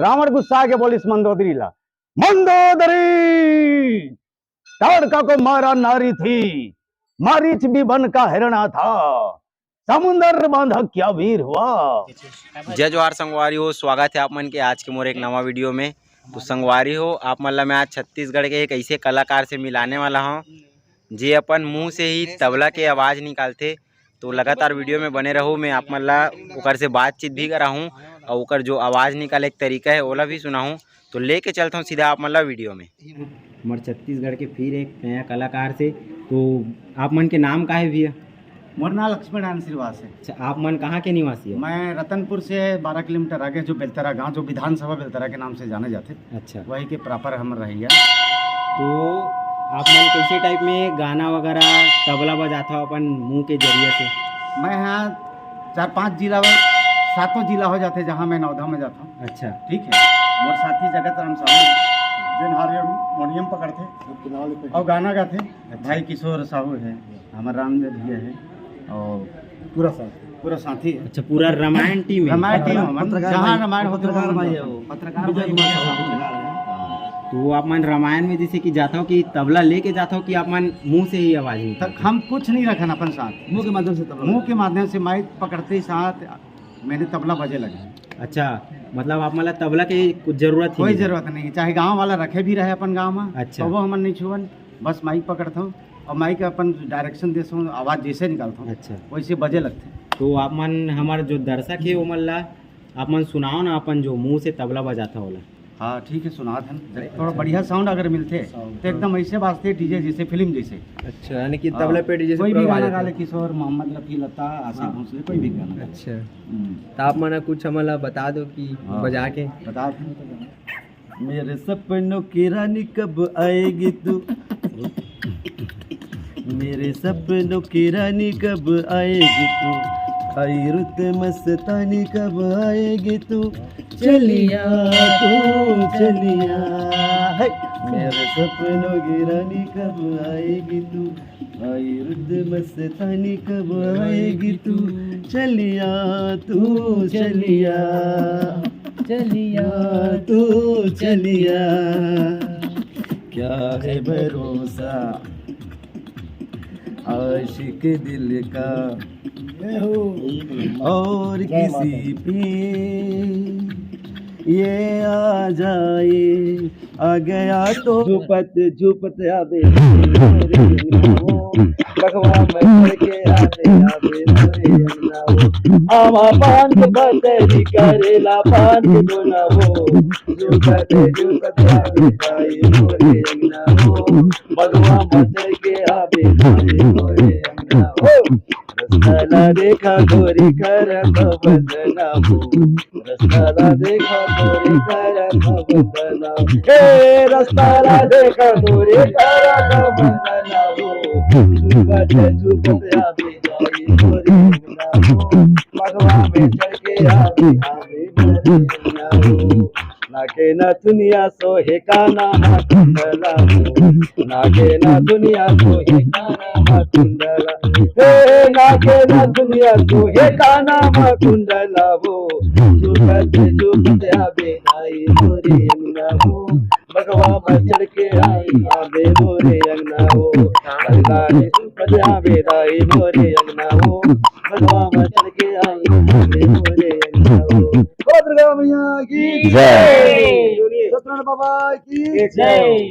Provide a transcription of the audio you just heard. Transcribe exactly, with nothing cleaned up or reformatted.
रावण गुस्सा के बोलिस मंदोदरी ला, "मंदोदरी, ताड़का को मारा नारी थी, मारीच भी वन का हिरणा था, समुंदर बांधा क्या वीर हुआ।" जय जोहार संगवारी हो, स्वागत है आप मन के आज के मोर एक नवा वीडियो में। तो संगवारी हो, आप मन ला मैं आज छत्तीसगढ़ के एक ऐसे कलाकार से मिलाने वाला हूँ, जे अपन मुंह से ही तबला के आवाज निकालथे। तो लगातार वीडियो में बने रहू, मैं आप मन ला ओकर से बातचीत भी कराहूँ और ओकर जो आवाज निकाले के तरीका है ओला भी सुनाहूँ। तो लेके चलता हूँ सीधा आप मन ला वीडियो में। हमर छत्तीसगढ़ के फिर एक नया कलाकार से। तो आप मन के नाम का है भैया? मोर नाम लक्ष्मीनारायण श्रीवास है। अच्छा, आप मन कहाँ के निवासी हो? मैं रतनपुर से बारह किलोमीटर आगे जो बेलतरा गांव, जो विधानसभा बेलतरा के नाम से जाने जाते, अच्छा। वही के प्रॉपर हम रहिया। तो आप मन कैसे टाइप में गाना वगैरह तबला बजाता हो अपन मुंह के जरिए से? मैं यहाँ चार पांच जिला, सातों जिला हो जाते जहाँ मैं नवधा में जाता हूँ। अच्छा। ठीक है, मोर साथी जगत राम साहू, जेन हारमोनियम पकड़ते और गाना गाते, अच्छा। भाई किशोर साहू है, हमारे रामदेव भैया है, और पूरा साथ, पूरा साथी है। अच्छा, पूरा रामायण टीम है? रामायण टीम है, पत्रकार जहाँ भाई, रामायण होता है, पत्रकार भाई है वो। पत्रकार विजय भाई कुमार है। साहू है। तो वो आप मन रामायण में जैसे कि जाता हो कि तबला लेके जाता हो कि आप मन मुंह से ही आवाज निकालते हो? हम कुछ नहीं रखन अपन साथ, मुंह के माध्यम से तबला। मुंह के माध्यम से माइक पकड़ते ही साथ मैंने तबला बजे लगे। अच्छा, मतलब आप मन ला तबला के कुछ जरूरत ही कोई नहीं? जरूरत नहीं, चाहे गांव वाला रखे भी रहे अपन गांव में, अच्छा। तो वो हमन नहीं छुअन, बस माइक पकड़ता हूँ और माइक अपन डायरेक्शन दे, आवाज जैसे निकालता हूँ, अच्छा। वैसे बजे लगते। तो आप मन, हमारे जो दर्शक है, वो मन ला आप मन सुनाओ ना, अपन जो मुंह से तबला बजाता होला। हाँ, ठीक है, सुनात हन। थोड़ा बढ़िया साउंड अगर मिलते, तो एकदम ऐसे बाजते डीजे जैसे, फिल्म जैसे। अच्छा, यानी कि हाँ, तबला पे डीजे से कोई भी पूरा गाना आवाज गा आता ले, है। किशोर, मोहम्मद रफी, लता, आशा हाँ। भोसले, कोई भी गाना गा ले। अच्छा। हम्म। तो आप मन कुछ हमला बता दो कि हाँ, बजा के। बता दो। मेरे सपनों की रानी कब आएगी तू? मेरे सपनों की रानी कब आएगी तू? आई रुत मस्तानी कब आएगी तू? चलिया तू चलिया। हे। मेरे सपनों की रानी कब आएगी तू? आई रुत मस्तानी कब आएगी तू? चलिया तू चलिया। चलिया तू चलिया। क्या है भरोसा आशिक दिल का और किसी पे ये आ जाए, आ गया तो झूपत झूपत आवे। बगवा में चढ़ के आवे, आवे मोरे अंगना वो। आवा पान के बतरी करेला पान के दोना वो। झूपत झूपत आवे, आवे मोरे अंगना वो। बगवा में चढ़ के आवे, आवे मोरे अंगना वो। रसला देखा गोरी कर बंदना वो। रसला देखा गोरी कर बंदना। हे रसला देखा गोरी कर बंदना वो। झूपत झूपत आवे जाए गोरी अंगना वो। मगवा में चढ़ के आवे, आवे गोरी अंगना वो। नाके ना दुनिया सोहे काना मा कुंडला हो। नाके ना दुनिया सोहे काना मा कुंडला। हे नाके ना दुनिया सोहे काना मा कुंडला हो। झूठत झूठत आवे आई मोरे अंगना हो। बगवा में चढ़ के आई आवे मोरे अंगना हो। बगवा में चढ़ के आई आवे मोरे अंगना हो। बोलो दुर्गा मैया की जय। सत्यनारायण बाबा की जय।